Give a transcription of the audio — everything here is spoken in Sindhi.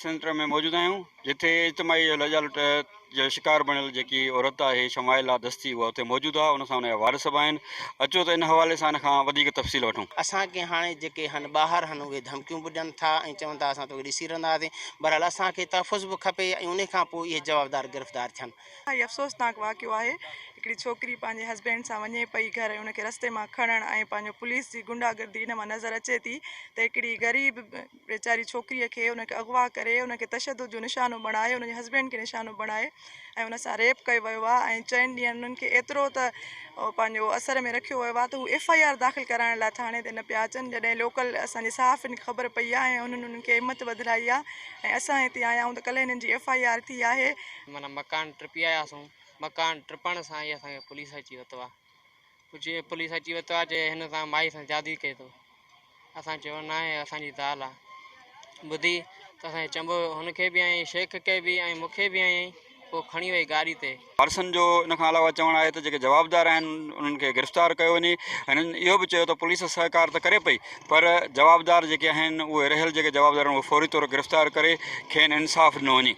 سينٽر ۾ موجود آهيون جتي اجتماعي لڄا لٽ جو شڪار بڻيل جيڪي عورت آهي شمائلا دستي اها اتي موجود آهي ان سان ان جا وارث به آهن اچو ته ان حوالي سان ان کان وڌيڪ تفصيل وٺون. اسان کي هاڻي جيڪي هن ٻاهر هن اهي ڌمڪيون به ڏين ٿا ۽ چون ٿا اسان توکي ڏسي رهنداسين بهرحال اسان کي تحفظ به کپي ۽ انهي کان پوء اهي جوابدار گرفتار ٿين. هي افسوسناڪ واقعو آهي هڪڙي ڇوڪري پنهنجي هسبينڊ سان وڃي پئي گهر ۽ ان کي رستي مان کڻڻ ۽ پنهنجو پوليس جي غنڊا گردي ان مان نظر اچي ٿي ته هڪڙي غريب ويچاري ڇوڪري کي ان کي اغوا ڪري ان کي تشدد جو نشانو بڻائي ان جي هسبينڊ کي نشانو بڻائي ۽ ان سان ريپ ڪيو ويو آهي ۽ چئن ڏينهن انهن کي ايترو ته پنهنجو اثر ۾ رکيو ويو آهي ته هو ايف I R داخل ڪرائڻ لاء ٿاڻي تي نه پيا اچن جڏهن لوڪل اسان جي صحافين کي خبر پئي آهي ۽ انهن انهن کي همت وڌرائي آهي ۽ اسان هتي آيا آهيون ته ڪلهه هنن جي ايف I R ٿي آهي. معنيٰ مڪان ٽپي آياسون، مڪان ٽپڻ سان ئي اسان کي پوليس اچي وتو آ. پڇي پوليس اچي وتو آ چي هن سان مائي سان زيادتي ڪئي اٿو. اسان چيو ناهي اسان جي زال آ. ٻڌي ته اسان کي چنبو هن کي به هنيائين شيخ کي به ۽ مون کي به هنيائين پوء کڻي وئي گاڏي تي. وارثن جو ان کان علاوه چوڻ آهي ته جيڪي جوابدار آهن انهن کي گرفتار ڪيو وڃي. هنن اهو به چيو ته پوليس سهڪار ته ڪري پئي پر جوابدار جيڪي آهن اهي رهيل جيڪي جوابدار آهن اهي فوري طور گرفتار ڪري کين انصاف ڏنو وڃي.